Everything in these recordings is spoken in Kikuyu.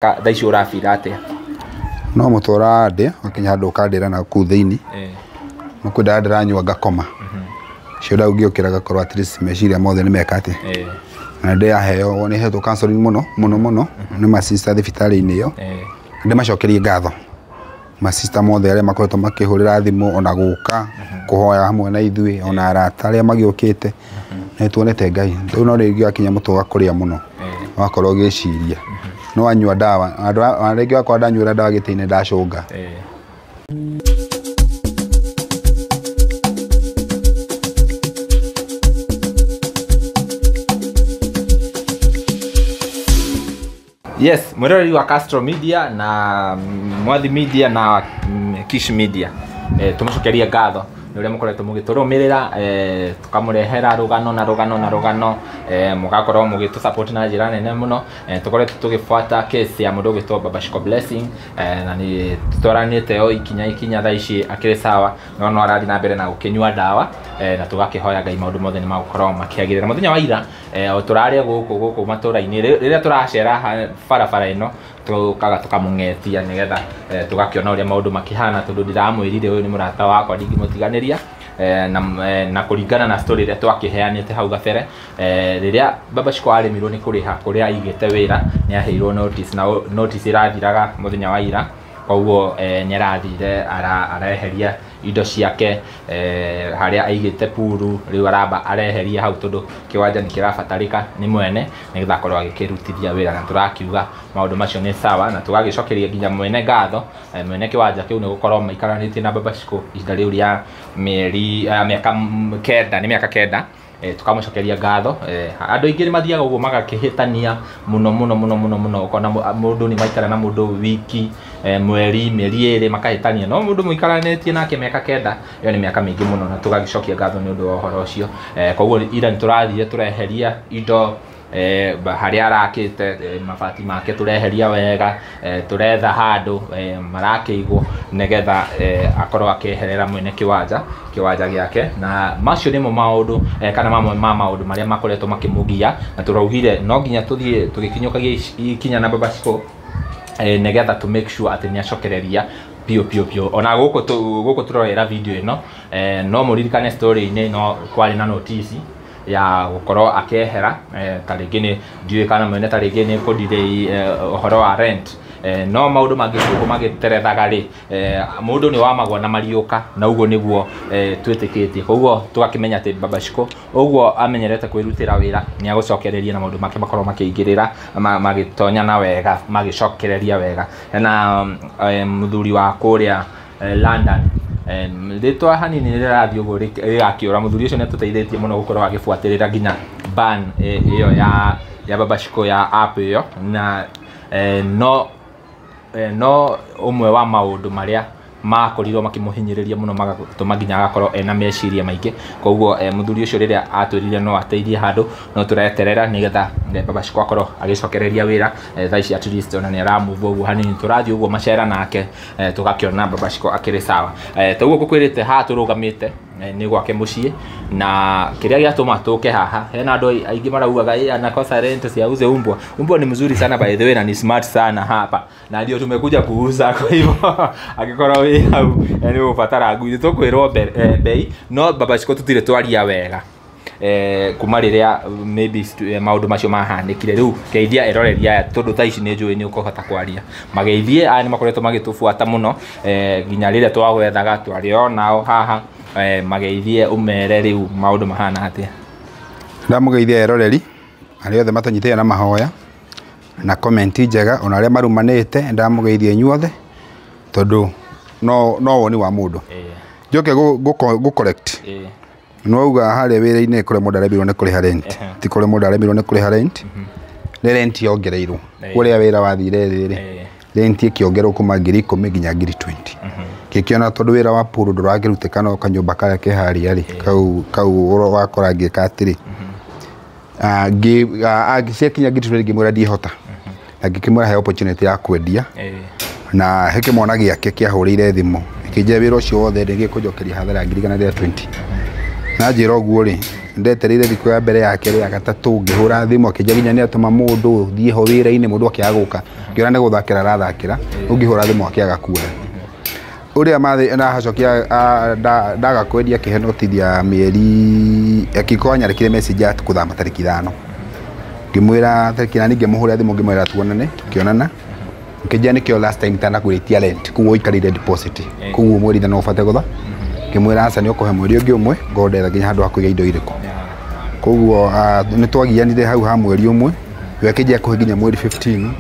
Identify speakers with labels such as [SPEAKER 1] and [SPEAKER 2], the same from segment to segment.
[SPEAKER 1] Thaa ici ũrabira atĩa?
[SPEAKER 2] No mũtwe ũrandĩa, wakinya handũ ũkandĩra na kũu thĩinĩ. No kwĩ ndawa ndĩranyua ngakoma. Ũcio ndawa ngĩũkĩra ngakorwo at least meciria mothe nĩ meka atĩa. Na ndĩraheo, nĩ hetwo counseling mũno mũno mũno nĩ ma sister thibitarĩ-inĩ ĩyo. Ndĩmacokerie ngatho ma sister mothe arĩa makoretwo makĩhũrĩra thimũ ona gũka kũhoya hamwe na ithuĩ, ona arata arĩa magĩũkĩte. Nĩ tuonete Ngai. Rĩu no rĩngĩ wakinya mũtwe ũgakũrĩa mũno, wakorwo ũgĩciria. No wanyua ndawa, ona rĩngĩ wakorwo ndanyuĩra ndawa gĩtĩ-inĩ ndacũnga.
[SPEAKER 1] Yes, mwĩroreri wa Castro Media na Mwathi Media na Kish Media. Tũmũcokerie ngatho nĩ ũrĩa mũkoretwo mũgĩtũrũmĩrĩra, tũkamũrehera rũgano na rũgano na rũgano, mũgakorwo mũgĩtũ support na njĩra nene mũno. Tũkoretwo tũgĩbuata case ya mũndũ ũgwĩtwo Baba Shiko Blessing, na nĩ tũtwaranĩte o ikinya ikinya, thaa ici akĩrĩ sawa, no no arathiĩ na mbere na gũkĩnyua ndawa, na tũgakĩhoya Ngai maũndũ mothe nĩ magũkorwo makĩagĩrĩra. Mũthenya wa ira, o tũrarĩa gũkũ gũkũ matũra-inĩ, rĩrĩa tũracera barabara ĩno, tũkaga tũkamũng'etia nĩgetha tũgakĩona ũrĩa maũndũ makĩhana, tondũ ndiramwĩrire ũyũ nĩ mũrata wakwa, ndingĩmũtiganĩria. Na kũringana na story ĩrĩa twakĩheanĩte hau gabere, rĩrĩa Baba Shiko aremirwo nĩ kũrĩha kũrĩa aigĩte wĩra, nĩ aheirwo notice, na notice ĩrathiraga mũthenya wa ira. Koguo nĩ arathire areheria indo ciake, harĩa aigĩte puru, rĩu aramba areheria hau tondũ kĩwanja nĩ kĩrabatarĩka nĩ mwene nĩgetha akorwo agĩkĩrutithia wĩra, na tũrakiuga maũndũ macio nĩ sawa, na tũgagĩcokeria nginya mwene ngatho, mwene kĩwanja kĩu nĩ gũkorwo maikaranĩtie na Baba Shiko ihinda rĩu rĩa mĩeri, mĩaka kenda, nĩ mĩaka kenda. Tukamũcokeria ngatho. Andũ aingĩ nĩ mathiaga ũguo magakĩhĩtania mũno mũno mũno mũno mũno, ũkona mũndũ nĩ maikara na mũndũ wiki, mweri, mĩeri ĩrĩ makahĩtania, no mũndũ mũikaranĩtie nake mĩaka kenda, ĩyo nĩ mĩaka mĩingĩ mũno, na tũgagĩcokia ngatho nĩ ũndũ wa ũhoro ũcio. Koguo ira nĩ tũrathire tũreheria indo, harĩa arakĩte, mabati make tũreheria wega, tũretha handũ marakĩigwo nĩgetha akorwo akĩeherera mwene kĩwanja gĩake. Na macio nĩmo maũndũ, kana mamwe ma maũndũ marĩa makoretwo makĩmũgia, na tũraugire no nginya tũthiĩ tũgĩkinyũkagia ikinya na Baba Shiko, nĩgetha to make sure atĩ nĩ acokereria piũ piũ piũ. Ona gũkũ tũrorera video ĩno, no mũririkane story-inĩ no kwarĩ na notice ya gũkorwo akĩehera, ta rĩngĩ nĩ ndiũĩ kana mwene ta rĩngĩ nĩ kũ-delay ũhoro wa rent, no maũndũ mangĩ gũkũ magĩterethaga rĩ, mũndũ nĩ wamagwa na mariũka, na ũguo nĩguo twĩtĩkĩtie. Koguo tũgakĩmenya atĩ Baba Shiko ũguo amenyerete kwĩrutĩra wĩra, nĩ agũcokereria na maũndũ make makorwo makĩingĩrĩra, magĩtonya na wega, magĩcokereria wega. Na mũthuri wa kũrĩa London, rĩtwa hanini rĩrathiĩ ũguo rĩgakĩũra. Mũthuri ũcio nĩ atũteithĩtie mũno gũkorwo agĩbuatĩrĩra nginya ban ĩyo ya Baba Shiko ya app ĩyo, na no ũmwe wa maũndũ marĩa makorirwo makĩmũhinyĩrĩria mũno magatũma nginya agakorwo ena meciria maingĩ. Koguo mũthuri ũcio rĩrĩa atwĩrire no ateithie handũ, no tũreterera nĩgetha Baba Shiko akorwo agĩcokereria wĩra. Thaa ici at least ona nĩ aramove ũguo hanini, tũrathiĩ ũguo macera nake, tũgakĩona Baba Shiko akĩrĩ sawa. Toguo ngũkwĩrĩte haha tũrũgamĩte nĩ gwake mũciĩ, na kĩrĩa gĩatũma tũke haha, hena andũ aingĩ maraugaga ĩ anakosa rent si auze umbwa. Umbwa ni mzuri sana by the way, na ni smart sana hapa, na ndio tumekuja kuuza. Kwa hivyo angĩkorwo wĩ hau, nĩ ũgũbatara ngui, nĩ tũkwĩrwo bei, no Baba Shiko tũtirĩ twaria wega, kuma rĩrĩa maybe maũndũ macio mahanĩkire. Rĩu geithia eroreri aya, tondũ thaa ici nĩ njũĩ nĩ ũkũhota kwaria. Mageithie aya nĩ makoretwo magĩtũbuata mũno, nginya rĩrĩa twagwethaga twarĩ o nao haha. Mageithie ũmere rĩu maũndũ mahana atĩa.
[SPEAKER 2] Ndamũgeithia eroreri arĩa othe matũnyitĩte na mahoya na comment njega, ona arĩa marumanĩte, ndamũgeithia inyuothe, tondũ no woni wa mũndũ. Njoke gũ correct. No uga harĩa wĩra-inĩ kũrĩa mũndũ aremirwo nĩ kũrĩha rent, ti kũrĩa mũndũ aremirwo nĩ kũrĩha rent, nĩ rent yongereirwo kũrĩa wĩra wathire rĩrĩ, rent ĩkĩongererwo kuma 10,000 nginya 20,000. Ngĩkĩona tondũ wĩra wa puru ndũrakĩrutĩka no kanyũmba karĩa ke harĩa rĩ, kau wakora ngĩka atĩrĩ, ciakinya 20,000 ngĩmwĩra ndiĩhota, na ngĩkĩmwĩra he opportunity ya kwendia, na he kĩmwana gĩake kĩahũrĩire thimũ ĩkĩnjĩra wĩra ũcio wothe ndĩgĩkũnjokeria hathara ya 120,000. Na njĩra ũguo rĩ, Ndetereire thikũ ya mbere ya kerĩ ya gatatũ ngĩhũra thimũ akĩnja nginya nĩ atũma mũndũ thiĩ ho wĩra-inĩ mũndũ akĩaga gũka. Ngĩona nĩ gũthakĩra arathakĩra ũngĩhũra thimũ akĩaga kuoya. Ũrĩa mathĩ ndacokia ndaga kwendia kĩhe notithi ya mĩeri akĩkorwo anyandĩkire message ya kũthama tarĩki 5. Ngĩmwĩra tarĩki 8 ngĩmũhũrĩra thimũ ngĩmwĩra tuonane tukĩonana. Ngĩnjĩra nĩkĩo last time itanakũrĩtia rent koguo ũikarĩire deposit koguo mweri 5 ũbate gũtha. Ngĩmwĩra aca nĩ ũkũhe mweri ũngĩ ũmwe ngorwo ndetha nginya handũ ha kũiga indo irĩkũ. Koguo nĩ twagianire hau ha mweri ũmwe we akĩnjĩra kũhe nginya mweri 15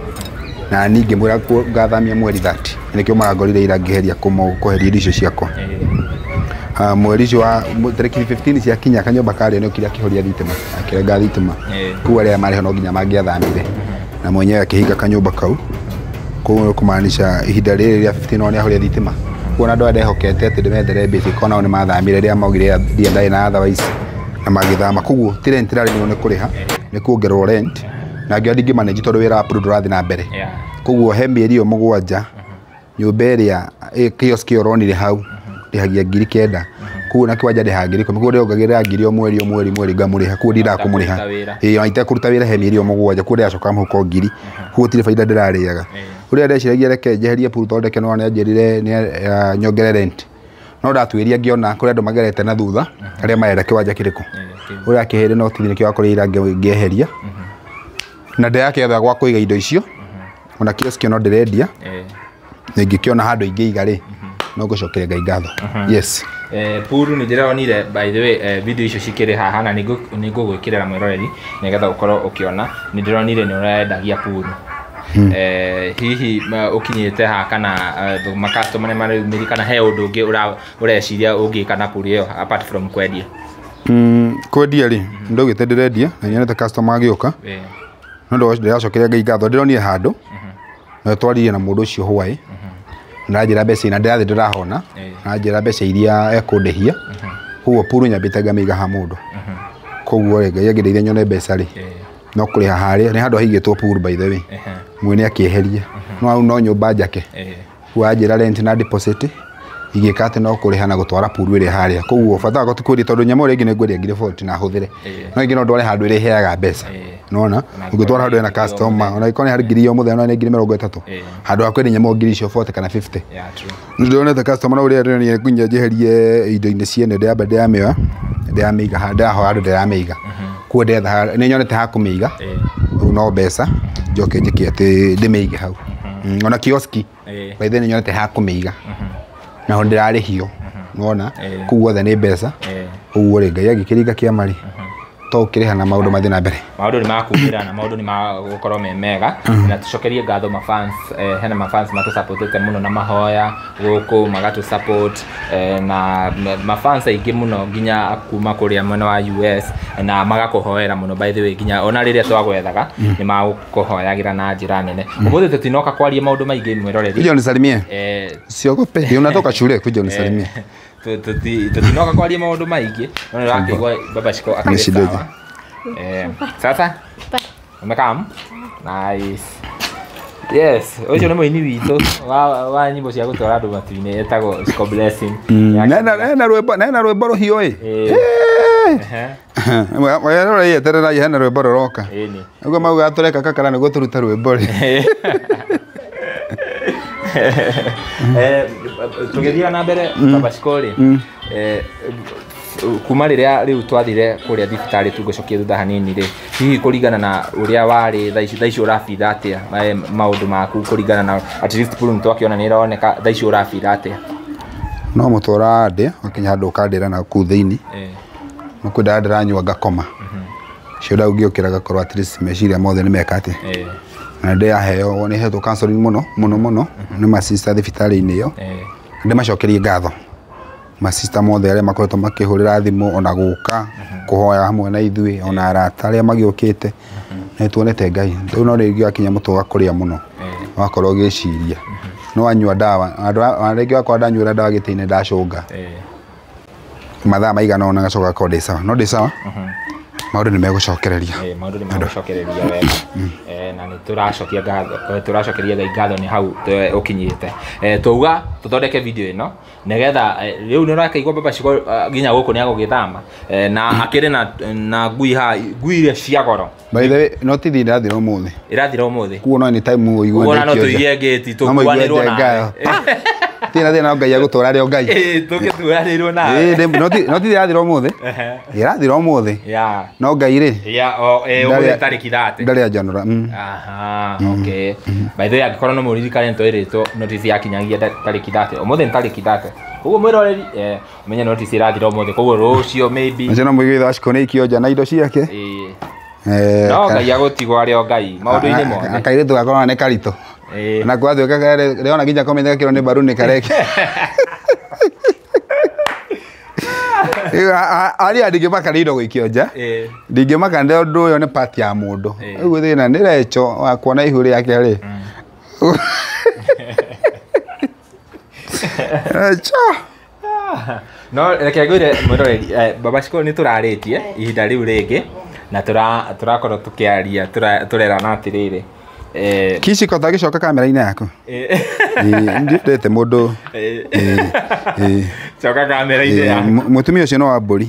[SPEAKER 2] na niĩ ngĩmwĩra ngathamia mweri 30 nĩkĩo marangorire ira ngĩgeria kũheria indo icio ciakwa. Mweri ũcio wa tarĩki 15 ciakinya kanyũmba karĩa nĩ okire akĩhoria thitima akĩrenga thitima koguo arĩa marĩ ho no nginya mangĩathamire na mwenyewe akĩhinga kanyũmba kau. Koguo kũmaanisha ihinda rĩrĩ rĩa 15 no nĩahoria thitima. Koguo ona andũ arĩa ndehokete atĩ ndĩmethere mbeca korwo nao nĩmathamire rĩrĩa maugire ndia ndarĩ na otherwise na magĩthama. Koguo ti rent ĩrarĩ nĩ kũrĩha nĩ kuongererwo rent na ngĩona ndingĩ manage tondũ wĩra wa Puru ndũrathiĩ na mbere. Koguo he mĩeri ĩyo 7 nyũmba ĩrĩa kiosk ĩyo ũronire hau ndĩhagia 9,000 koguo na kĩwanja ndĩhagia 10,000 koguo ndĩongagĩrĩra 1,000 o mweri o mweri mweri ngamũrĩha koguo ndindaga kũmũrĩha ĩĩ ona itekũruta wĩra he mĩeri ĩyo 7 koguo ndĩracoka mũhuko 1,000 koguo gũtirĩ baida ndĩrarĩaga. Ũrĩa ndeciragia reke njeherie Puru tondũ ndeke no nĩanjĩrire nyongere rent no ndatuĩria ngĩona kũrĩ andũ magerete na thutha arĩa marenda kĩwanja kĩrĩkũ ũrĩa akĩheire notithi nĩkĩo akorire ira ngĩeheria na ndĩrakĩetha gwa kũiga indo icio ona kiosk no ndĩrendia na ingĩkĩona handũ ingĩiga rĩ no ngũcokeria Ngai ngatho. Yes.
[SPEAKER 1] Puru nĩ ndĩronire by the way video icio cikĩrĩ haha na nĩngũgwĩkĩrĩra mwĩroreri nĩgetha ũkorwo ũkĩona. Nĩ ndĩronire nĩ ũrendagia Puru. Hihi ũkinyĩte haha kana makastoma nĩ mareyumĩria kana he ũndũ ũngĩ ũreciria ũngĩka na Puru ĩyo apart from kwendia?
[SPEAKER 2] Kwendia rĩ ndaugĩte ndĩrendia na nyonete customer agĩũka no ndĩracokeria Ngai ngatho ndĩronire handũ na twaririe na mũndũ ũcio hwaĩ na njĩra mbeca na ndĩrathiĩ ndĩrahona na njĩra mbeca iria ekũndĩhia koguo Puru nyambĩte ngamĩiga ha mũndũ koguo rĩ Ngai angĩndeithia nyone mbeca rĩ no kũrĩha harĩa nĩ handũ haigĩtwo Puru by the way mwene akĩeheria no hau no nyũmba njake koguo anjĩra rent na deposit igĩka atĩ no kũrĩha na gũtwara Puru ĩrĩa harĩa koguo bata wakwa ti kwendia tondũ nyamũ ĩrĩa ĩngĩ nĩ ngwendia 40,000 na hũthĩre no ĩngĩ no ndware handũ ĩrĩa ĩheaga mbeca nona ũngĩtwara handũ hena customer ona ĩkorwo nĩ harĩ 1,000 o mũthenya no nĩ 30,000 handũ ha kwendia nyamũ 40,000 icio kana 50. Nĩ ndĩronete customer na ũrĩa ndĩronire nginya njeherie indo-inĩ ciene ndĩramba ndĩramĩoya ndĩramĩiga ndĩrahoya handũ ndĩramĩiga koguo ndetha nĩ nyonete ha kũmĩiga rĩu no mbeca njoke njĩke atĩ ndĩmĩige hau ona kioski by the way nĩ nyonete ha kũmĩiga naho ndĩrarĩhio nona koguo othe nĩ mbeca koguo rĩ Ngai angĩkĩringa kĩama rĩ to ũkĩrĩha na maũndũ mathiĩ na mbere.
[SPEAKER 1] Maũndũ nĩ makumĩra na maũndũ nĩ magũkorwo me mega na tũcokerie ngatho mafans hena mafans matũsupportĩte mũno na mahoya gũkũ magatũ support na mafans aingĩ mũno nginya kuma kũrĩa mwena wa US na magakũhoera mũno by the way nginya ona rĩrĩa twagwethaga nĩ magũkũhoyagĩra na njĩra nene. Ũmũthĩ tũtinoka kwaria maũndũ maingĩ mwĩroreri.
[SPEAKER 2] Kuja unisalimie. Siogope. Unatoka shule kuja unisalimie.
[SPEAKER 1] Tutinoka kwaria maũndũ maingĩ no nĩũrakĩigua Baba Shiko akĩrĩ sawa. Sasa umekam? Nice. Yes, ũcio nĩ mũini witũ wa nyĩmbo cia gũtwara andũ matu-inĩ etagwo Shiko Blessing.
[SPEAKER 2] Na rwĩmbo na rwĩmbo rũhiũ ĩ. Werora yeterera hena rwĩmbo rũroka. Ũguo mauga tũreka kakara nĩguo tũrute rwĩmbo rĩ.
[SPEAKER 1] Tũgĩthiĩ na mbere Baba Shiko rĩ kuma rĩrĩa rĩu twathire kũrĩa thibitarĩ tũngĩcokia thutha hanini rĩ hihi kũringana na ũrĩa warĩ thaa ici ũrabitha atĩa maũndũ maku kũringana na at least Puru nĩtwakĩona nĩ ĩroneka thaa ici ũrabitha atĩa?
[SPEAKER 2] No mũtũra ndĩ wakinya handũ ũkandĩra na kũu thĩinĩ no kwĩ ndawa ndĩranyua ngakoma cio ndawa ũngĩũkĩra ngakorwo at least meciria mothe nĩ meka atĩa na ndĩraheo nĩ hetwo counseling mũno mũno mũno nĩ masista thibitarĩ-inĩ ĩyo ndĩmacokerie ngatho masista mothe arĩa makoretwo makĩhũrĩra thimũ ona gũka kũhoya hamwe na ithuĩ ona arata arĩa magĩũkĩte nĩ tuonete Ngai rĩu no rĩngĩ wakinya mũtwe ũgakũrĩa mũno wakorwo ũgĩciria no wanyua ndawa rĩngĩ wakorwo ndanyuĩra ndawa gĩtĩ-inĩ ndacũnga mathaa maigana ũna ngacoka ngakorwo ndĩ sawa no ndĩ sawa Maũndũ nĩ megũcokereria.
[SPEAKER 1] Maũndũ nĩ megũcokereria wega. Na nĩ tũracokia ngatho, tũracokeria Ngai ngatho nĩ hau ũkinyĩte. Twauga tũthondeke video ĩno nĩgetha rĩu nĩ ũrakaigua Baba Shiko nginya gũkũ nĩ agũgĩthama na akĩrĩ na ngui haha, ngui iria cia goro.
[SPEAKER 2] By the way, notithi ĩrathira ũmũthĩ.
[SPEAKER 1] Ĩrathira ũmũthĩ.
[SPEAKER 2] Kuo no anytime ũigue.
[SPEAKER 1] Kuo no tũigie ngĩti tũkuanĩrwo nawe.
[SPEAKER 2] Tina thina Ngai agũtũra rĩo Ngai.
[SPEAKER 1] Tũgĩtuanĩrwo nawe.
[SPEAKER 2] Notithi ĩrathira ũmũthĩ. Ĩrathira ũmũthĩ. No Ngai rĩ.
[SPEAKER 1] Ũmũthĩ tarĩki 30.
[SPEAKER 2] Ndarĩ anjanũra.
[SPEAKER 1] Aha, okay. By the way, angĩkorwo no mũririkane twĩrĩtwo notice yakinyagia tarĩki 30. Ũmũthĩ nĩ tarĩki 30. Koguo mwĩroreri ũmenye notice ĩrathira ũmũthĩ. Koguo rũciũ maybe.
[SPEAKER 2] Ũcio no mũigue thaa cikũ nĩ ikio nja na indo ciake.
[SPEAKER 1] No Ngai agũtigwo arĩ o Ngai maũndũ-inĩ mothe.
[SPEAKER 2] Akairĩtu gakorwo nĩ karitũ. Na gwatuĩka rĩona nginya komĩte gakĩrwo nĩ mbaru nĩ kareke. Aria ndingĩmaka nĩ indo gũikio nja. Ndingĩmaka nĩ ũndũ ũyũ nĩ part ya mũndũ. Rĩu thĩna nĩ Recho wa kuona ihu rĩake rĩ. Recho.
[SPEAKER 1] No reke ngwĩre mwĩroreri, Baba Shiko nĩ tũrarĩtie ihinda rĩu rĩngĩ na tũrakorwo tũkĩaria tũrerana atĩrĩrĩ.
[SPEAKER 2] Kishiko tagĩcoka kamera-inĩ yaku. Ndiendete mũndũ.
[SPEAKER 1] Coka kamera-inĩ yaku.
[SPEAKER 2] Mũtumia ũcio no wa mbũri.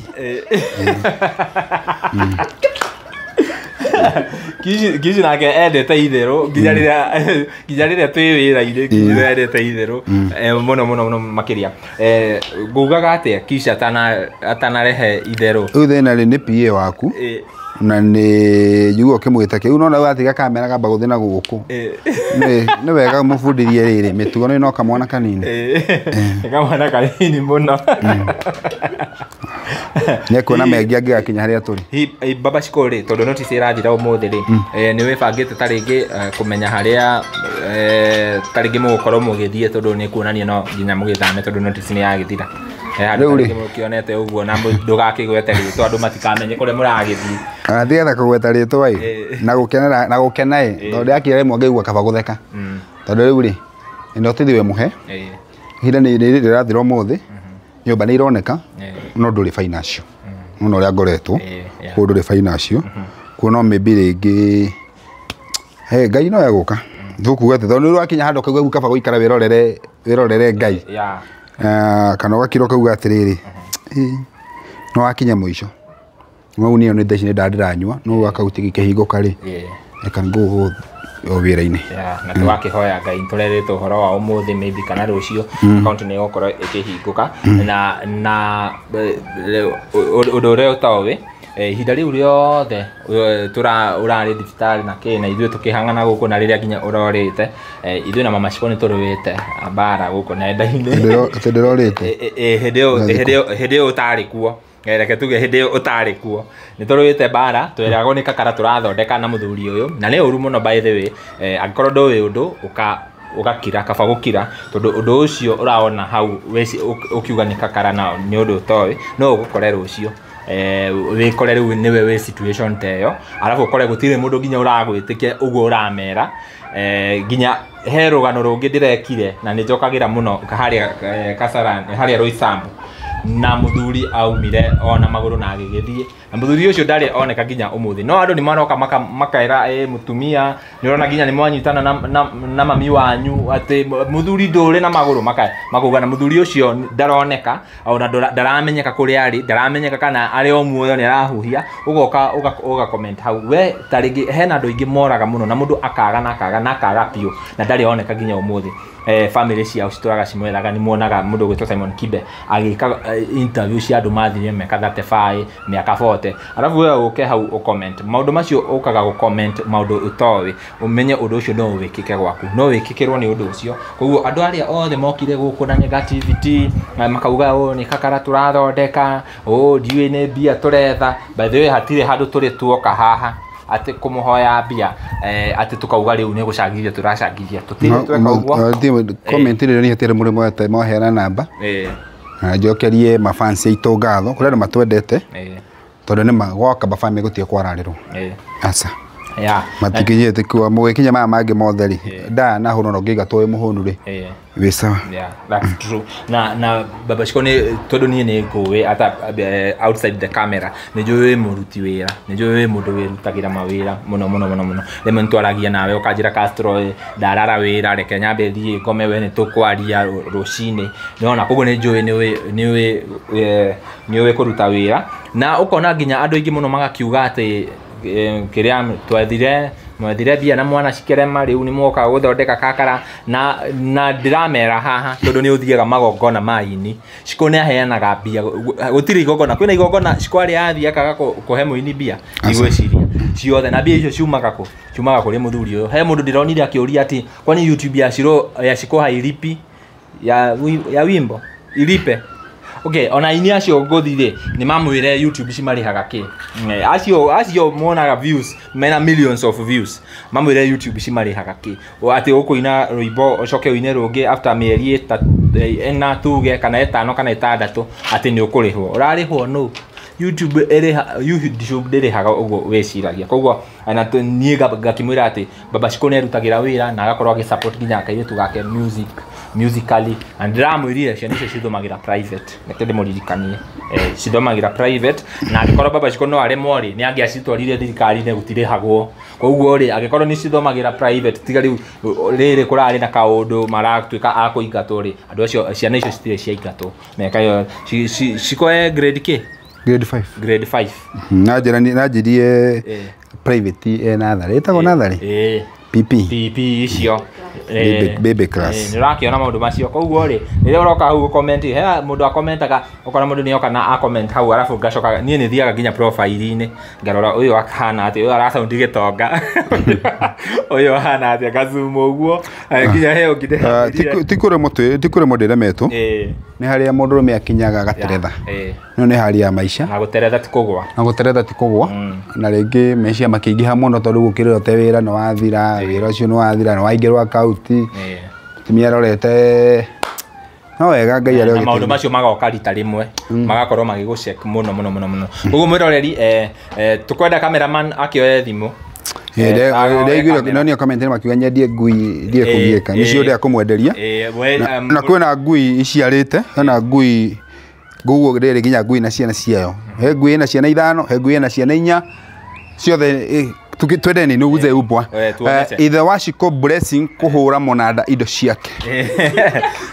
[SPEAKER 1] Kici nake endete itherũ nginya rĩrĩa twĩ wĩra-inĩ, Kici endete itherũ mũno mũno mũno makĩria. Ngugaga atĩa Kici atanarehe itherũ?
[SPEAKER 2] Rĩu thĩna rĩ nĩ PA waku na nĩ njigua ũkĩmwĩta kĩu no na watiga kamera kamba gũthiĩ na gũkũ. Nĩ wega mũbundithie rĩrĩ mĩtugo nĩ no kamwana kanini.
[SPEAKER 1] Nĩ kamwana kanini mũno.
[SPEAKER 2] Nĩ kuona mengi angĩgakinya harĩa tũrĩ.
[SPEAKER 1] Baba Shiko rĩ, tondũ notice ĩrathira ũmũthĩ rĩ, nĩ wĩbangĩte ta rĩngĩ kũmenya harĩa ta rĩngĩ mũgũkorwo mũgĩthiĩ, tondũ nĩ kuonania no nginya mũgĩthame tondũ notice nĩ yagĩthira. Handũ rĩngĩ mũkĩonete ũguo na ndũgakĩgwete rĩtwa andũ matikamenye kũrĩa mũragĩthiĩ.
[SPEAKER 2] Ndigana kũgweta rĩtwa ĩ na gũkenera na gũkena ĩ tondũ ndakira rĩmwe ngaigua kaba gũtheka. Tondũ rĩu rĩ notithi we mũhe ihinda nĩ rĩrathira ũmũthĩ, nyũmba nĩ ironeka no ndũrĩ financial no ũrĩa ngoretwo kũu ndũrĩ financial kuo no maybe rĩngĩ Ngai no egũka tũkuga atĩ tondũ nĩ ũrakinya handũ ũkaigua kaba gũikara wĩrorere Ngai kana ũgakira ũkauga atĩrĩrĩ no wakinya mũico mau niĩ nĩ thaici nĩ ndandĩranyua no akaunti gĩkĩhingũka rĩ reka ngũgũ o wĩra-inĩ.
[SPEAKER 1] Na tũgakĩhoya Ngai tũrerĩtwo ũhoro wa ũmũthĩ maybe kana rũciũ akaunti nĩ ĩgũkorwo ĩkĩhingũka na ũndũ ũrĩa ũtoĩ ihinda rĩu rĩothe ũrarĩ thibitarĩ na kĩ na ithuĩ tũkĩhang'ana gũkũ na rĩrĩa nginya ũrorĩte ithuĩ na Mama Shiko nĩ tũrũĩte mbara gũkũ nenda-inĩ.
[SPEAKER 2] Atĩ ndĩrorĩte?
[SPEAKER 1] Hĩndĩ ĩyo ũtarĩ kuo. Reke tuge hĩndĩ ĩyo ũtarĩ kuo nĩ tũrũĩte mbara tweragwo nĩ kakara tũrathondeka na mũthuri ũyũ na nĩ ũru mũno by the way. Angĩkorwo ndũĩ ũndũ ũgakira kaba gũkira tondũ ũndũ ũcio ũraona hau ũkiuga nĩ kakara na nĩ ũndũ ũtoĩ no ũgũkore rũciũ. Wĩkore rĩu nĩwe wĩ situation ta ĩyo arabu ũkore gũtirĩ mũndũ nginya ũragwĩtĩkia ũguo ũramera. Nginya he rũgano rũngĩ ndĩrekire na nĩ njokagĩra mũno harĩa Kasarani harĩa Roysambu na mũthuri aumire ona magũrũ na agĩgĩthiĩ na mũthuri ũcio ndarĩ oneka nginya ũmũthĩ no andũ nĩ maroka makaĩra mũtumia nĩ ũrona nginya nĩ mwanyitana na mami wanyu atĩ mũthuri ndũrĩ na magũrũ makauga na mũthuri ũcio ndaroneka ona ndaramenyeka kũrĩa arĩ ndaramenyeka kana arĩ o muoyo nĩ arahuhia ũgoka ũga comment hau we ta rĩngĩ hena andũ aingĩ moraga mũno na mũndũ akaga na akaga na akaga biũ na ndarĩ oneka nginya ũmũthĩ. Family ciao citũraga cimwethaga nĩ muonaga mũndũ ũgwĩtwo Simon Kibe agĩka interview cia andũ mathire mĩaka 35 mĩaka 40 arabu we ũke hau ũcomment maũndũ macio ũkaga gũcomment maũndũ ũtoĩ ũmenye ũndũ ũcio no wĩkĩke gwaku no wĩkĩkĩrwo nĩ ũndũ ũcio. Koguo andũ arĩa othe mokire gũkũ na negativity makauga ũũ nĩ kakara tũrathondeka ũũ ndiũĩ nĩ mbia tũretha by the way hatirĩ handũ tũrĩ tuoka haha atĩ kũmũhoya mbia atĩ tukauga rĩu nĩ gũcangithia tũracangithia tũtirĩ tweka ũguo.
[SPEAKER 2] Comment rĩrĩa nĩ hatirĩ mũrĩ mwete mwaheana namba na njokerie mafans aitũ ngatho kũrĩ andũ matwendete tondũ nĩ ma gwaka baba gũtirĩ kwararĩrwo aca
[SPEAKER 1] Yeah.
[SPEAKER 2] Matikinyĩte kwa mũgĩkinya maya mangĩ mothe rĩ nda na hũno no ngĩigatwo wĩ mũhũnu rĩ wĩ sawa.
[SPEAKER 1] Yeah, that's true. Na Baba Shiko nĩ tondũ niĩ nĩ ngũĩ ata outside the camera nĩ njũĩ wĩ mũruti wĩra, nĩ njũĩ wĩ mũndũ wĩrutagĩra mawĩra mũno mũno mũno mũno. Rĩmwe nĩtwaragia nawe ũkanjĩra Castro ndarara wĩra reke nyambe thiĩ ngome we nĩ tũkwaria rũcinĩ. Nĩwona koguo nĩ njũĩ nĩ ũĩ kũruta wĩra na ũkona nginya andũ aingĩ mũno magakiuga atĩ kĩrĩa twethire mwethire mbia na mwana cikerema rĩu nĩ mwoka gũthondeka kakara na ndĩramera haha tondũ nĩ ũthiaga magongona ma aini. Shiko nĩ aheanaga mbia, gũtirĩ igongona, kwĩna igongona Shiko arĩa athiĩ akaga kũhe mũini mbia ndigwĩciria ciothe, na mbia icio ciumaga kũ? Ciumaga kũrĩ mũthuri ũyũ. He mũndũ ndĩronire akĩũria atĩ kwani YouTube ya Shiro ya Shiko hailipi ya wimbo ilipe? Okay, ona aini acio ngũthi rĩ nĩ mamwĩre YouTube cimarĩhaga kĩ. Acio monaga views mena millions of views mamwĩre YouTube cimarĩhaga kĩ, atĩ ũkũina rwĩmbo ũcoke ũine rũngĩ after mĩeri ĩna tuge kana ĩtano kana ĩtandatũ atĩ nĩ ũkũrĩhwo. Ũrarĩhwo nũ? YouTube ĩrĩha, YouTube ndĩrĩhaga ũguo wĩciragia. Koguo na niĩ ngakĩmwĩra atĩ Baba Shiko nĩ arutagĩra wĩra na agakorwo agĩ support nginya kairĩtu gake musically, na ndĩramwĩrire ciana icio cithomagĩra private, reke ndĩmũririkanie cithomagĩra private, na angĩkorwo Baba Shiko no aremwo rĩ nĩ angĩacitwarire thirikari-inĩ gũtirĩhagwo. Koguo rĩ angĩkorwo nĩ cithomagĩra private tiga rĩu rĩrĩ kũrarĩ na kaũndũ maratuĩka a kũingatwo rĩ, andũ acio ciana icio citirĩ ciaingatwo meka ĩyo Shiko e grade K?
[SPEAKER 2] Grade 5.
[SPEAKER 1] Grade 5.
[SPEAKER 2] Na njĩra na njirie private e natharĩ, ĩtagwo natharĩ? PP.
[SPEAKER 1] PP icio.
[SPEAKER 2] Baby class.
[SPEAKER 1] Nĩ ũrakĩona maũndũ macio. Koguo rĩ rĩrĩa ũroka hau gũ-comment, he mũndũ akomentaga, ũkona mũndũ nĩ oka na a-comment hau arabu ngacoka niĩ nĩ thiaga nginya profile-inĩ ngarora ũyũ ahana atĩa, ũyũ arasound gĩtonga, ũyũ ahana atĩa, ngazoom ũguo nginya he ũngĩ ndĩramwĩrire.
[SPEAKER 2] Ti kũremwo ndĩremetwo, nĩ harĩa mũndũrũme akinyaga agateretha. No nĩ hali ya maisha.
[SPEAKER 1] Na gũteretha ti kũgũa.
[SPEAKER 2] Na gũteretha ti kũgũa. Na rĩngĩ meciria makĩingĩha mũno tondũ gũkĩrĩra ũte wĩra nĩ wathira, wĩra ũcio nĩ wathira, nĩ waingĩrwo akaunti. Mũtumia arorete no wega Ngai arĩa
[SPEAKER 1] na maũndũ macio magoka rita rĩmwe magakorwo magĩgũcheck mũno mũno mũno mũno. Koguo mwĩroreri tũkwenda cameraman akĩoe thimũ.
[SPEAKER 2] Ndaiguire no nĩ comment makiuga nyendie ngui ndie kũgiĩka nĩcio ndĩa kũmwenderia. Na kwĩna ngui iciarĩte, hena ngui nguo rĩrĩ nginya ngui na ciana ciayo. He ngui ĩna ciana 5, he ngui ĩna ciana 4 ciothe twendeni nĩ uze ubwa. Ithe wa Shiko Blessing kũhũra mũnanda indo ciake.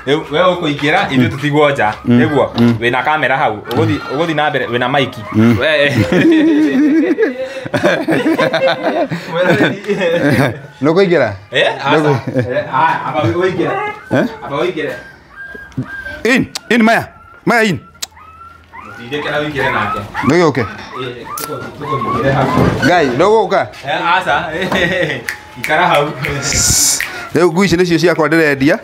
[SPEAKER 1] We ũkũingĩra ithuĩ tũtigwo nja nĩguo wĩna kamera hau ũgũthiĩ na mbere wĩna maiki.
[SPEAKER 2] Nĩ ũkũingĩra?
[SPEAKER 1] Aba ũingĩre. Aba ũingĩre.
[SPEAKER 2] In Maya. Maya in.
[SPEAKER 1] Mũtindĩke na ũingĩre nake.
[SPEAKER 2] Nĩgĩũke? Ngai, ndũgũka?
[SPEAKER 1] Aca, ikara hau.
[SPEAKER 2] Rĩu ngui ici nĩcio ciakwa ndĩrendia.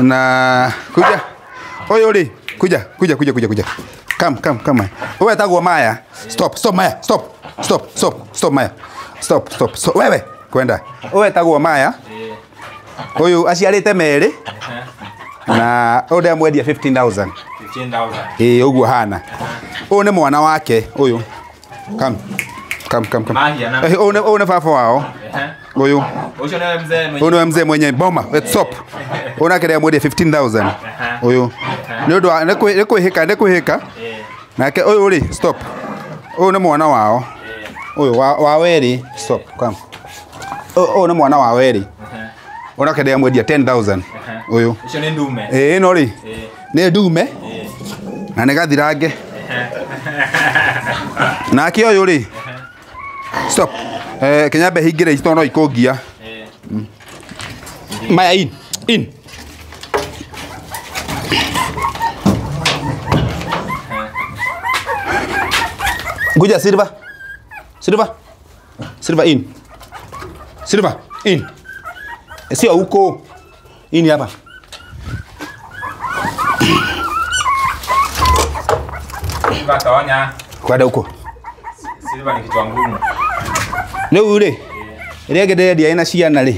[SPEAKER 2] Na kuja. Ũyũ rĩ, kuja, kuja, kuja, kuja, kuja. Come, come, come. Ũyũ etagwo Maya. Stop, stop Maya, stop. Stop, stop, stop Maya. Stop, stop, stop. Wewe, kwenda. Ũyũ etagwo Maya. Ũyũ aciarĩte merĩ. Na ũyũ ndĩramwendia 15,000.
[SPEAKER 1] 15,000.
[SPEAKER 2] Ĩĩ ũguo hana. Ũyũ nĩ mwana wake ũyũ. Come. Come, come, come. Ũyũ nĩ baba wao. Ũyũ.
[SPEAKER 1] Ũcio nĩwe mzee mwenye.
[SPEAKER 2] Ũyũ nĩwe mzee mwenye boma. Let's stop. Ũyũ nake ndĩramwendia 15,000. Ũyũ. Nĩ ũndũ wa nĩ kwĩhĩka, nĩ kwĩhĩka. Nake ũyũ rĩ, stop. Ũyũ nĩ mwana wao. Ũyũ wa werĩ, stop. Come. Ũyũ nĩ mwana wa werĩ. Ũyũ nake ndĩramwendia 10,000. Ũyũ.
[SPEAKER 1] Ũcio nĩ ndume.
[SPEAKER 2] Ĩĩ ĩno rĩ. Nĩ ndume. Na nĩ gathirange. Nake ũyũ rĩ. Stop. Kinyambe hingĩre ici tondũ no ikũngia. Maya in. In. Nguja Silva. Silva. Silva in. Silva in. Sio huko. In hapa.
[SPEAKER 1] Silva tonya.
[SPEAKER 2] Kwenda huko.
[SPEAKER 1] Silva ni kichwa ngumu.
[SPEAKER 2] Rĩu rĩ, ĩrĩa ĩngĩ ndĩrendia ĩna ciana rĩ,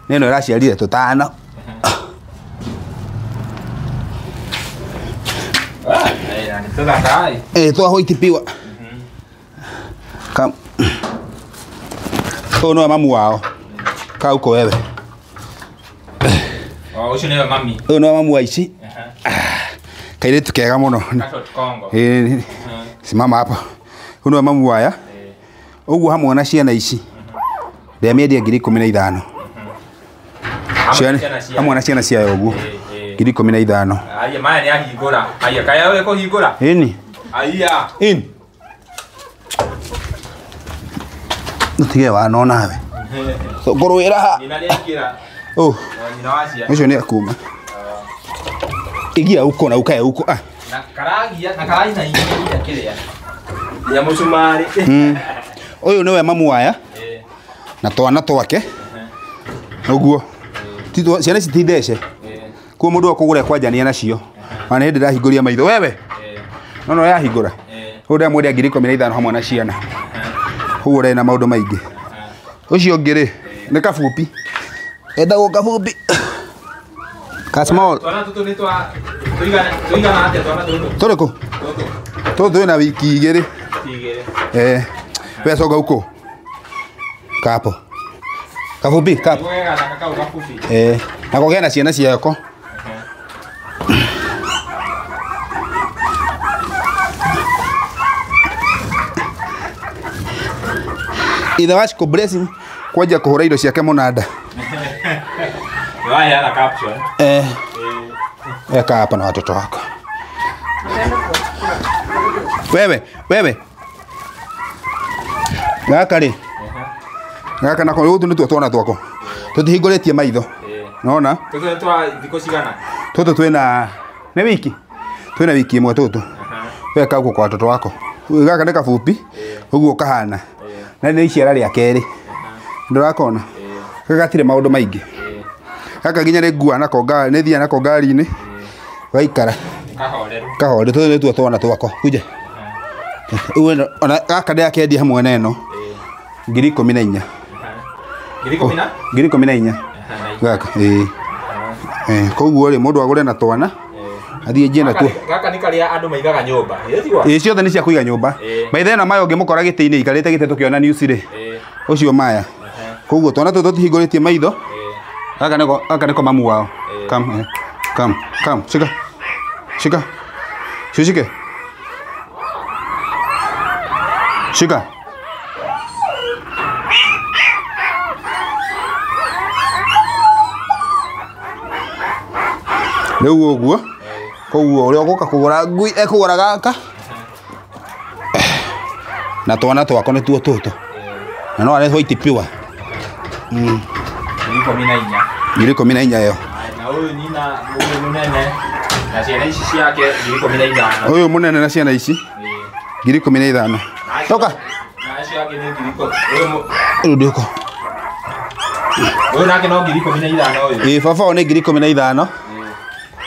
[SPEAKER 2] nĩ ĩno ĩraciarire tũtano. Twa white pure. Come. Ũyũ nĩwe mamu wao. Kaa huko wewe.
[SPEAKER 1] Oh, ucio nĩwe mami.
[SPEAKER 2] Ũyũ nĩwe mamu wa ici. Kairĩtu kega mũno. Simama hapa. Ũyũ nĩwe mamu waya. Ũguo hamwe na ciana ici. Ndĩamĩendia 15,000. Hamwe na ciana ciayo ũguo. 15,000.
[SPEAKER 1] Aya maya nĩ ahingũra. Aya kaya wewe kũhingũra.
[SPEAKER 2] Ĩni.
[SPEAKER 1] Aya.
[SPEAKER 2] Ĩni. Nũtige wana onawe. Ngũrũĩra ha.
[SPEAKER 1] Nyina nĩaingĩra.
[SPEAKER 2] Oh.
[SPEAKER 1] Nyina wa ciana.
[SPEAKER 2] Ũcio nĩ akuma. Igia huko na ukae huko. Ah.
[SPEAKER 1] Na karagia na karaina igia kĩrĩa. Ya mũcumarĩ.
[SPEAKER 2] Ũyũ nĩwe mamu waya. Na twana twake. Ũguo. Ciana ici ti ndece. Kuo mũndũ akũgũra kwanjania nacio. Ona nĩ ndĩrahingũria maitho. Wewe. No no yahingũra. Ũyũ ndamwendia 15,000 hamwe na ciana. Ũguo ũrĩ na maũndũ maingĩ. Ũcio ũngĩ rĩ nĩ kabubi. Etagwo kabubi. Ka small.
[SPEAKER 1] Twana tũtũ nĩ twa tũigana atĩa twana tũtũ?
[SPEAKER 2] Tũrĩkũ?
[SPEAKER 1] Tũtũ.
[SPEAKER 2] Tũtũ twĩna wiki igĩrĩ.
[SPEAKER 1] Igĩrĩ.
[SPEAKER 2] We coga huko. Kapo. Kabubi kapo. Nako kena ciana ciako. Ithe wa Chico Blessing kwanjia kũhũra indo ciake mũnanda.
[SPEAKER 1] Waheana caption.
[SPEAKER 2] Eka hapa na watoto wako. Wewe, wewe. Gaka rĩ. Gaka nako rĩu nĩtuo twana twako. Tũtihingũrĩtie maitho. Nona?
[SPEAKER 1] Tũtũ twa thikũ cigana?
[SPEAKER 2] Tũtũ twĩna nĩ wiki. Twĩna wiki ĩmwe tũtũ. Weka huko kwa watoto wako. Gaka nĩ kabubi. Ũguo kahana. Na nĩ iciara rĩa kerĩ. Ndũrakona? Gaka gatirĩ maũndũ maingĩ. Gaka nginya nĩ ngua nako ngari, nĩ thiaga nako ngari-inĩ. Gaikara.
[SPEAKER 1] Kahoreru.
[SPEAKER 2] Kahoreru tũtũ nĩtuo twana twako. Kuja. Ũguo ona gaka ndĩrakendia hamwe na ĩno. 14,000.
[SPEAKER 1] 14,000?
[SPEAKER 2] 14,000. Gaka ĩĩ. Koguo rĩ mũndũ agũre na twana. Athiĩ njie natuo.
[SPEAKER 1] Gaka nĩ karĩa andũ maigaga nyũmba.
[SPEAKER 2] Ĩĩ ciothe nĩ cia kũiga nyũmba. Maithe ĩno maya ũngĩmũkora gĩtĩ-inĩ aikarĩte gĩtĩ tũkĩona news rĩ. Ũcio maya. Koguo twana tũtũ tũtihingũrĩtie maitho. Gaka nĩko mamu wao. Come, come, come. Shika. Shika. Shike. Shika. Rĩu ũguo. Koguo ũrĩa ũgũka kũgũra ngui ekũgũra gaka. Na twana twako nĩtuo tũtũ. Na no arĩ white pure.
[SPEAKER 1] 14,000.
[SPEAKER 2] 14,000 ĩyo.
[SPEAKER 1] Na ũyũ nyina ũyũ mũnene na ciana ici ciake 15,000.
[SPEAKER 2] Ũyũ mũnene na ciana ici 15,000. Toka.
[SPEAKER 1] Na acio angĩ nĩ 10,000.
[SPEAKER 2] Ũyũ ndũko.
[SPEAKER 1] Ũyũ nake no 15,000 ũyũ.
[SPEAKER 2] Ĩĩ baba wao nĩ 15,000.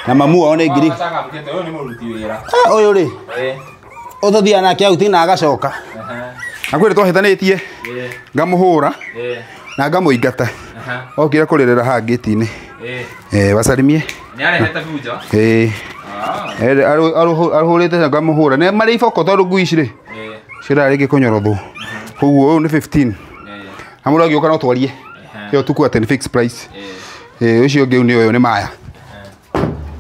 [SPEAKER 2] Na mamu wao nĩ 10,000.
[SPEAKER 1] Ũyũ nĩ mũruti wĩra.
[SPEAKER 2] Ũyũ rĩ. Ũtũthiaga nake out na agacoka. Na kwĩrĩ twahĩtanĩtie. Ngamũhũra. Na ngamũingata. Okire kũrĩrĩra haha ngĩti-inĩ. Wasalimie.
[SPEAKER 1] Nĩarehete bunjo?
[SPEAKER 2] Ĩĩ. Arũhũrĩte ngamũhũra. Nĩ marĩ iboko tondũ ngui ici rĩ. Cirarĩkia kũnyorothwo. Koguo ũyũ nĩ 15. Na mũndũ angĩũka no twarie. Ĩyo tukua atĩ nĩ fixed price. Ũcio ũngĩ nĩ ũyũ nĩ maya.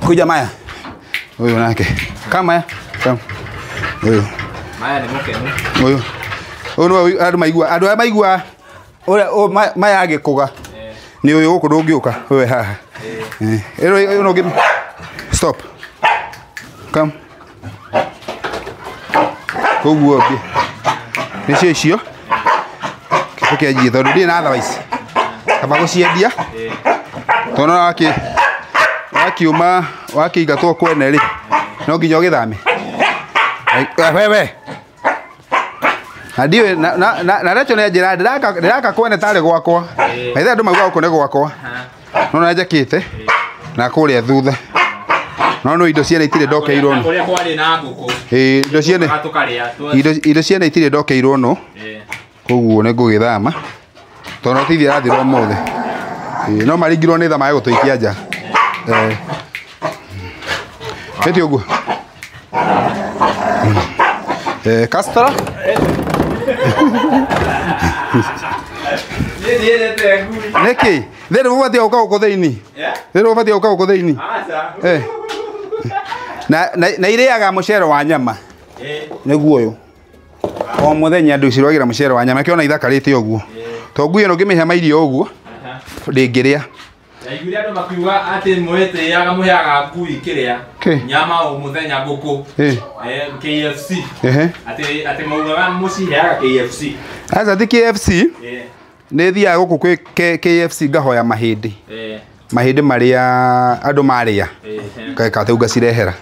[SPEAKER 2] Kuja maya. Ũyũ nake. Kama maya. Come. Ũyũ.
[SPEAKER 1] Maya nĩ mũkenu.
[SPEAKER 2] Ũyũ. Ũyũ nĩwe andũ maigua. Andũ arĩa maigua ũrĩa maya agĩkũga. Nĩ ũyũ gũkũ ndũngĩũka. Ũyũ haha. Ĩno ĩno ũngĩ. Stop. Come. Koguo ũngĩ. Nĩcio icio. Tũkĩanjie tondũ ndirĩ na otherwise. Kaba gũciendia. Tondũ wakiuma wakĩingatwo kwene rĩ no nginya ũgĩthame. Wewe. Na ndiũĩ na Rachel nĩ anjĩra ndĩraka kwene tarĩ gwakwa. Maithe andũ maugaga gũkũ nĩ gwakwa. No na njakĩte na kũrĩa thutha. No no indo ciene itirĩ ndokeirwo no.
[SPEAKER 1] Kũrĩa kwarĩ na ngũkũ.
[SPEAKER 2] Ĩĩ indo ciene. Indo ciene itirĩ ndokeirwo no. Koguo nĩ ngũgĩthama. Tondũ no tithi irathira ũmũthĩ. No maringirwo nĩ tha mage gũtũikia nja. Ĩti ũguo. Castra.
[SPEAKER 1] Nĩ ngui.
[SPEAKER 2] Nĩkĩ? Thĩinĩ ũbatiĩ gũka gũkũ thĩinĩ. Thĩinĩ ũbatiĩ gũka gũkũ thĩinĩ.
[SPEAKER 1] Aca.
[SPEAKER 2] Na irĩaga mũcere wa nyama. Nĩguo ũyũ. O mũthenya andũ cirwagĩra mũcere wa nyama kĩona ithakarĩte ũguo. To ngui ĩno ngĩmĩhe mairio ũguo ndĩngĩrĩa.
[SPEAKER 1] Ndaiguire andũ makiuga atĩ mwĩtĩaga mũheaga ngui kĩrĩa nyama o mũthenya ngũkũ. KFC. Atĩ maugaga mũciheaga KFC.
[SPEAKER 2] Aca ti KFC. Nĩ thiaga gũkũ kwĩ KFC ngahoya mahĩndĩ. Mahĩndĩ marĩa andũ marĩa. Ngeka atĩ ngacirehera.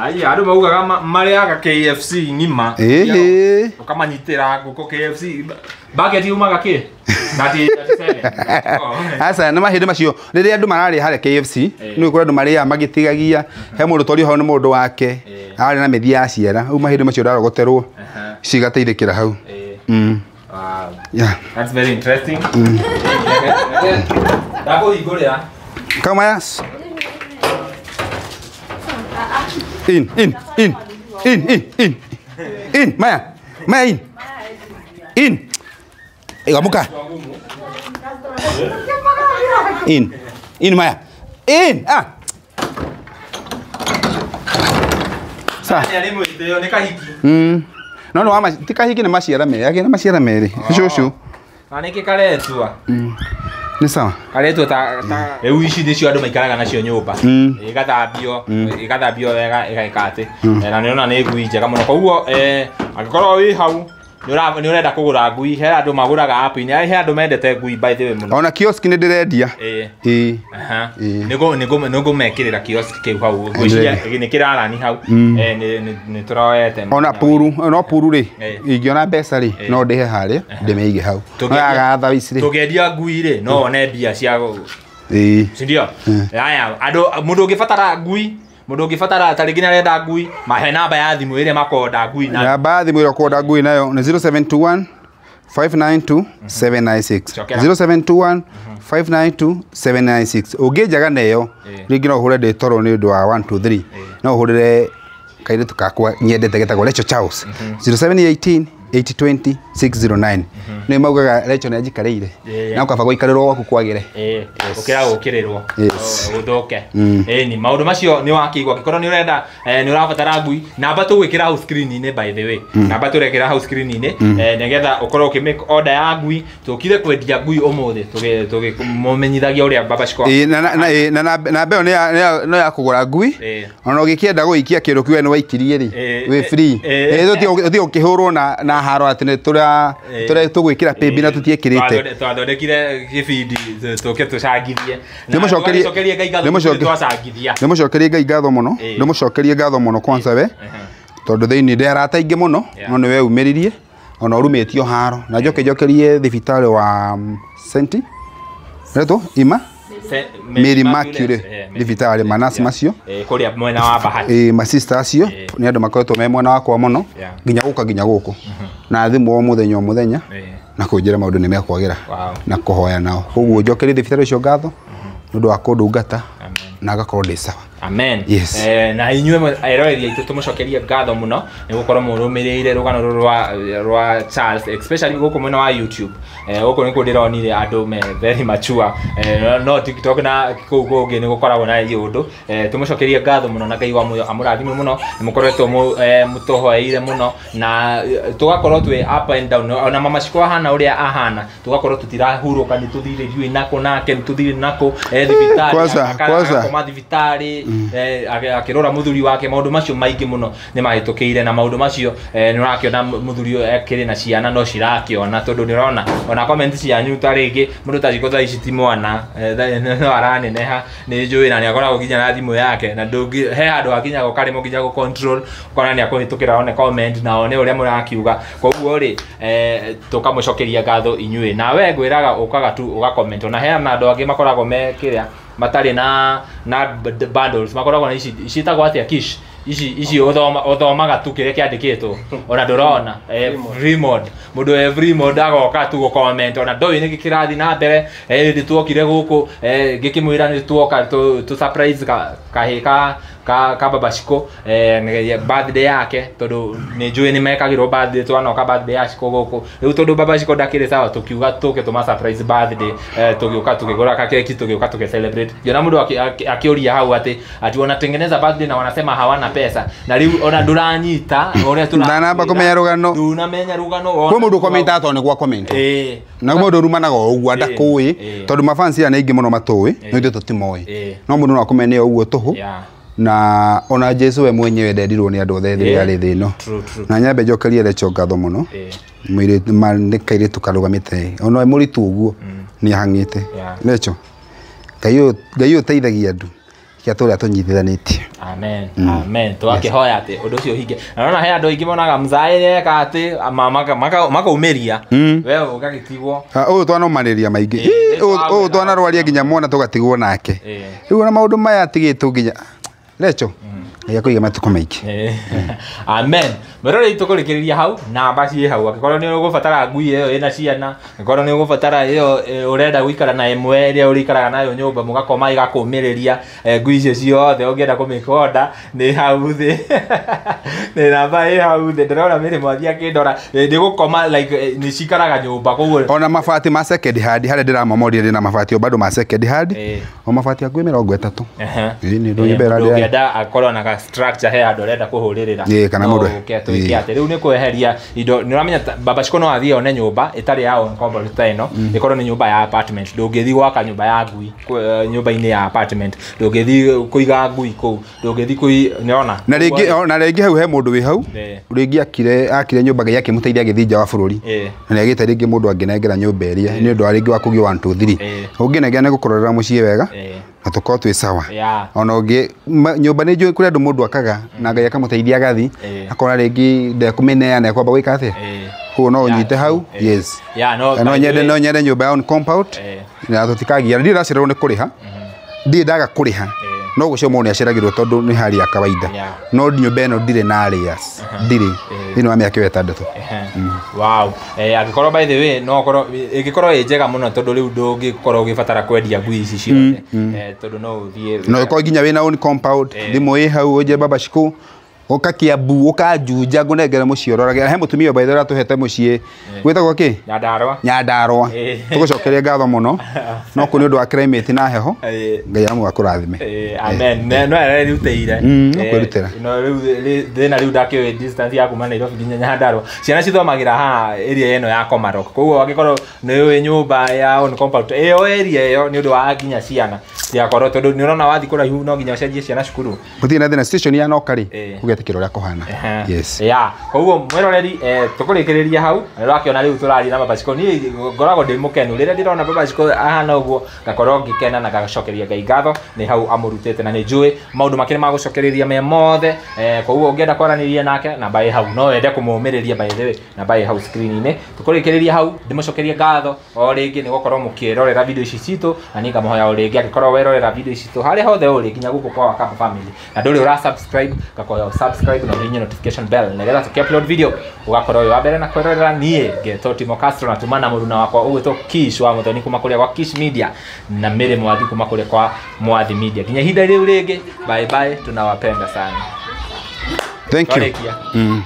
[SPEAKER 1] Aya andũ maugaga marĩaga KFC ng'ima. Ũkamanyitĩra ngũkũ KFC. Bucket yumaga kĩ? 37.
[SPEAKER 2] Aca nĩ mahĩndĩ macio rĩrĩa andũ mararĩa harĩa KFC nĩ ũkũrĩa andũ marĩaga magĩtigagia he mũndũ torio hau nĩ mũndũ wake arĩ na mĩthia ya ciara rĩu mahĩndĩ macio ndarogoterwo cigateithĩkĩra hau.
[SPEAKER 1] Wow.
[SPEAKER 2] Yeah.
[SPEAKER 1] That's very interesting. Ndakũhingũrĩra.
[SPEAKER 2] Come on. In in in in in in in Maya Maya in in Igamuka in in Maya in ah sa
[SPEAKER 1] nĩ kahiki.
[SPEAKER 2] No no ama ti kahiki nĩ maciara merĩ agĩ na maciara merĩ cũcũ
[SPEAKER 1] na nĩkĩ karetua
[SPEAKER 2] nĩ sawa
[SPEAKER 1] karetwo ta rĩu ici nĩcio andũ maikaraga nacio nyũmba ĩgathambio wega ĩgeka atĩ na nĩona nĩ ngui njega mũno koguo angĩkorwo wĩ hau nĩ ũrenda kũgũra ngui he andũ magũraga app-inĩ he andũ mendete ngui by the way mũno
[SPEAKER 2] ona kiosk nĩ ndĩrendia.
[SPEAKER 1] Nĩngũmekĩrĩra kiosk kĩu hau ngwĩciria nĩ kĩrarani hau nĩ tũroete
[SPEAKER 2] ona puru no puru rĩ ingĩona mbeca rĩ no ndĩhe harĩa ndĩmĩige hau no yagatha ici rĩ
[SPEAKER 1] tũngĩendia ngui rĩ no one mbia cia sindio aya andũ mũndũ ũngĩbatara ngui mũndũ ũngĩbatara ta rĩngĩ nĩarenda ngui mahe namba ya thimũ ĩrĩa makonda ngui nayo.
[SPEAKER 2] Namba ya thimũ ĩrĩa ũkonda ngui nayo nĩ 0721 592 796. 0721 592 796. Ũngĩnjaga nayo rĩngĩ no ũhũre ndĩ toro nĩ ũndũ wa 1 2 3 no ũhũrĩre kairĩtu kakwa nyendete getagwo Rachel Charles 0718 820 609. Nĩ maugaga Rachel nĩ anjikarĩire na ũkaba gũikarĩrwo gwaku kwagĩre
[SPEAKER 1] ũkĩra gũkĩrĩrwo ũthũke. Ĩni maũndũ macio nĩ wakĩigua angĩkorwo nĩ ũrenda nĩ ũrabatara ngui namba tũgwĩkĩra hau screen-inĩ by the way namba tũrekĩra hau screen-inĩ nĩgetha ũkorwo ũkĩ make order ya ngui tũkire kwendia ngui ũmũthĩ tũkĩmũmenyithagia ũrĩa Baba Shiko
[SPEAKER 2] na namba ĩyo nĩ ya kũgũra ngui ona ũgĩkĩenda gũikia kĩndũ kĩu nĩ waikirie rĩ wĩ free ũthiĩ ũkĩhũrwo na haro atĩ nĩ tũrĩa tũgwĩkĩra paybill na tũtiĩkĩrĩte
[SPEAKER 1] twathondekire gĩbindi tũke tũcangithie
[SPEAKER 2] ndĩmũcokerie Ngai ngatho mũno ndĩmũcokerie ngatho mũno kwanza we tondũ thĩinĩ ndĩ arata aingĩ mũno no nĩ weumĩririe ona ũrumĩtio haro na njoke njokerie thibitarĩ wa Senti retwo ima Mary Mercury thibitarĩ manasi macio
[SPEAKER 1] kũrĩa mwena wa Bahati
[SPEAKER 2] masista acio nĩ andũ makoretwo me mwena wakwa mũno nginya gũka nginya gũkũ na thimũ o mũthenya o mũthenya na kũnjĩra maũndũ nĩ mekwagĩra na kũhoya nao koguo njokerie thibitarĩ ũcio ngatho nĩ ũndũ wa kũndungata na ngakorwo ndĩ sawa.
[SPEAKER 1] Amen.
[SPEAKER 2] Yes.
[SPEAKER 1] Na inyuĩ eroreri aitũ tũmũcokerie ngatho mũno nĩ gũkorwo mũrũmĩrĩire rũgano rũrũ rwa Charles especially gũkũ mwena wa YouTube. Gũkũ nĩkuo ndĩronire andũ me very mature no TikTok na kũu kũngĩ nĩ gũkoragwo na iũndũ. Tũmũcokerie ngatho mũno na Ngai wa muoyo amũrathime mũno nĩ mũkoretwo mũtũhoeire mũno na tũgakorwo twĩ up and down ona Mama Shiko ahana ũrĩa ahana tũgakorwo tũtirahurũka nĩ tũthire ndiũĩ nako nake nĩ tũthire nako thibitarĩ akoma thibitarĩ akĩrora mũthuri wake maũndũ macio maingĩ mũno nĩ mahĩtũkĩire na maũndũ macio nĩ ũrakĩona mũthuri ũyũ akĩrĩ na ciana no cirakĩona tondũ nĩ ũrona ona comment cianyu ta rĩngĩ mũndũ ta Shiko thaa ici ti mwana no araneneha nĩ njũĩ na nĩ akoragwo nginya na thimũ yake na ndũngĩ he handũ hakinyaga ũkaremwo nginya gũ control ũkona nĩ akũhĩtũkĩra one comment na one ũrĩa mũrakiuga koguo rĩ tũkamũcokeria ngatho inyuĩ na we ngwĩraga ũkaga tu ũga comment ona heana andũ angĩ makoragwo me kĩrĩa matarĩ na bundles makoragwo na ici ciĩtagwo atĩa kish ici ũthomaga tu kĩrĩa kĩandĩkĩtwo ona ndũrona free mode mũndũ e free mode agoka tu gũ-comment ona ndoĩ nĩkĩ kĩrathiĩ na mbere nĩ tuokire gũkũ ngĩkĩmwĩra nĩ tuoka tũ surprise kahĩ ka ka Baba Shiko birthday yake tondu ni njui ni mekagirwo birthday twanoka birthday ya Shiko guku riu tondu Baba Shiko ndakiri sawa tukiuga tuke tuma surprise birthday tugiuka tukigura ka keki tugiuka tuke celebrate ngiona mundu akiuria hau ati wanatengeneza birthday na wanasema hawana pesa na riu ona nduranyita uria tura
[SPEAKER 2] ndanamba kumenya rugano
[SPEAKER 1] ndunamenya rugano
[SPEAKER 2] kwi mundu komenta to ni gwa comment na mundu rumanaga uguo ndakui tondu mafansi ya aingi muno matui no ithuĩ tũtimoĩ no mundu no akumene uguo tuhu na ona Jesu we mwenyewe ndendirwo ni andu othe thĩ arĩ thĩ ĩno na nyambe njokerie Rachel ngatho mũno mũirĩtu nĩ kairĩtu karũgamĩte ona we mũritũ ũguo nĩ ahang'ĩte Rachel Ngai ũteithagia andũ kia tũrĩa tũnyitithanĩtie.
[SPEAKER 1] Amen. Amen. Twakihoya ati undu ucio hinge. Na nona he andu aingi monaga mzae eka ati makaumiria we ugagitigwo.
[SPEAKER 2] Uyu twanomaniria maingi. Uyu twanarwaria nginya mwana tugatigwo nake. Riu ona maundu maya atigitwo nginya Rachel ya kuiga matuko maingi.
[SPEAKER 1] Amen. Mwirore tukurikiriria hau namba ciĩ hau angĩkorwo nĩ ũgũbatara ngui ĩyo ĩna ciana angĩkorwo nĩ ũgũbatara ĩyo ũrenda gũikara na ĩmwe ĩrĩa ũrĩikaraga nayo nyũmba mũgakoma ĩgakũmĩrĩria ngui icio ciothe ũngĩenda kũmĩkonda nĩ hau thĩ nĩ namba ĩ hau thĩ ndĩrona Mary Mwathi akĩndora nĩ gũkoma like nĩ cikaraga nyũmba koguo
[SPEAKER 2] ona mabati ma second hand harĩa ndĩramomorire ndĩna mabati o bado ma second hand o mabati akuĩ 30 ĩĩ nĩ
[SPEAKER 1] ndũngĩenda akorwo na structure he andũ arenda kũhũrĩrĩra
[SPEAKER 2] kana mũndũ
[SPEAKER 1] atĩ rĩu nĩ kweheria indo nĩ ũramenya Baba Shiko no athiĩ one nyũmba ĩtarĩ ya own compound ta ĩno ĩkorwo nĩ nyũmba ya apartment ndũngĩthiĩ gwaka nyũmba ya ngui nyũmba-inĩ ya apartment ndũngĩthiĩ kũiga ngui kũu ndũngĩthiĩ nĩona
[SPEAKER 2] na rĩngĩ hau he mũndũ wĩ hau rĩngĩ akire nyũmba Ngai akĩmũteithia agĩthiĩ nja wa bũrũri na nĩagĩte rĩngĩ mũndũ angĩnengera nyũmba ĩrĩa nĩ ũndũ wa rĩngĩ wa kũgio 1 2 3 ũngĩnengera nĩ gũkũrorera mũciĩ wega na tukorwo twĩ sawa ona ũngĩ nyũmba nĩ njũĩ kũrĩ andũ mũndũ akaga na Ngai akamũteithia agathi akona rĩngĩ ndekũmĩneana ekwamba gwĩka atĩa koguo no ũnyite hau yes no nyende nyũmba ya own compound na tũtikagia ndirĩ ndacererwo nĩ kũrĩha ndirĩ ndaga kũrĩha no gũcio mũndũ nĩaceragĩrwo tondũ nĩ hali ya kawaida no nyũmba ĩno ndirĩ na arrears ndirĩ thĩinĩ wa mĩaka ĩyo 6.
[SPEAKER 1] Wow. Angĩkorwo by the way no korwo ĩngĩkorwo ĩ njega mũno tondũ rĩu ndũngĩkorwo ũgĩbatara kwendia ngui ici ciothe tondũ no ũthiĩ
[SPEAKER 2] no ĩkorwo nginya wĩna own compound thimũ ĩ hau ũnjĩre Baba Shiko ũka Kiambu ũka Juja ngũnengere mũciĩ ũrorage he mũtumia by the way ũratũhete mũciĩ gwĩtagwo kĩ Nyandarua tũgũcokeria ngatho mũno no kũ nĩ ũndũ wa climate na heho Ngai amwe akũrathime.
[SPEAKER 1] Amen. No arerutĩire
[SPEAKER 2] no kwĩrutĩra
[SPEAKER 1] no rĩu thĩna rĩu ndakĩũĩ distance ya kuma Nairobi nginya Nyandarua ciana cithomagĩra haha area ĩno ya Komarok koguo angĩkorwo nĩ ũĩ nyũmba ya own compound ĩyo area ĩyo nĩ ũndũ wa nginya ciana ciakorwo tondũ nĩ ũrona wathiĩ kũraihu no nginya ũcenjie ciana cukuru
[SPEAKER 2] gũtirĩ na thĩna station ya Noka rĩ ũgetĩkĩra ũrĩa kũhana. Yes.
[SPEAKER 1] Koguo mwĩroreri tũkũrĩkĩrĩria hau na ũrakĩona rĩu tũraria na Baba Shiko niĩ ngoragwo ndĩ mũkenu rĩrĩa ndĩrona Baba Shiko ahana ũguo ngakorwo ngĩkena na ngacokeria Ngai ngatho nĩ hau amũrutĩte na nĩ njũĩ maũndũ make nĩ magũcokereria me mothe koguo ũngĩenda kwaranĩria nake namba ĩ hau no wende kũmũmĩrĩria by the way namba ĩ hau screen-inĩ tũkũrĩkĩrĩria hau ndĩmũcokerie ngatho o rĩngĩ nĩ gũkorwo mũkĩrorera video ici citũ na niĩ ngamũhoya o rĩngĩ angĩkorwo werorera video ici citũ harĩa hothe ũrĩ nginya gũkũ kwa Wakamba Family na ndũrĩ ũra subscribe ngakoya subscribe na ũhihinye notification bell nĩgetha tũkĩ-upload video ũgakorwo wĩ wa mbere na kwĩrorera niĩ ngetwo Timo Castro na tuma na mũruna wakwa ũgwĩtwo Kish wa Muthoni kuma kũrĩa kwa Kish Media na Mary Mwathi kuma kũrĩa kwa Mwathi Media nginya ihinda rĩu rĩngĩ bye bye tunawapenda sana.
[SPEAKER 2] Thank you.